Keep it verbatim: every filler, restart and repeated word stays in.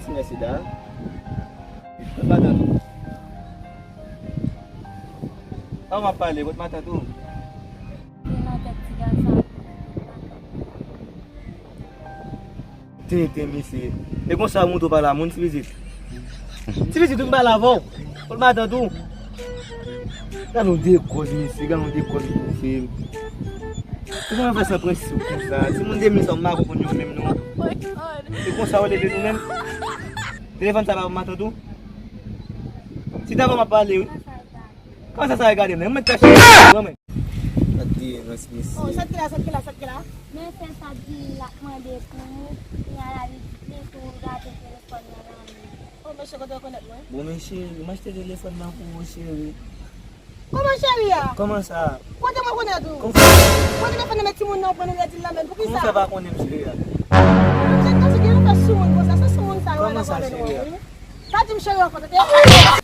Ti nèg sida. Kot matant ou? A w m ap pale, kot matant ou? Li nan tèt ti gason. Tenten, mesye. E konsa ou montre w pale a moun, ti pitit? Ti pitit, ou m pale avè w. Kot matant ou? Gade yon dekòz, mesye, gade yon dekòz, mesye. Ou konn fè san prensip konsa. Timoun de mil sa, ou pa konprann yo menm, non. E konsa ou leve nou menm? Telefòn sa pa pou matant ou? Si ta fè m ap pale, wi. Kòman sa, sa regade m? Mwen tache mwen. Gade rans mesye. Oh, sa k gen la, sa k gen la, sa k gen la? Men se sa di l ap mande pou ou, kounye a la li di pou ou gade telefòn nan nan men. Oh, mesye, kote w konèt mwen? Bon, men cheri, m achte telefòn nan pou ou, cheri. Kòman cheri a? Kòman sa? Kote mwen konèt ou? Kòman sa? Mwen telefòn nan men timoun nan, ou pran nan di l nan men, pou ki sa? Kòman fè pa konnen m cheri a? Cheri, tankou gen yon fè sou moun konsa, se sou moun sa yo. Kòman sa, cheri a? Sa di m cheri ankò, tande?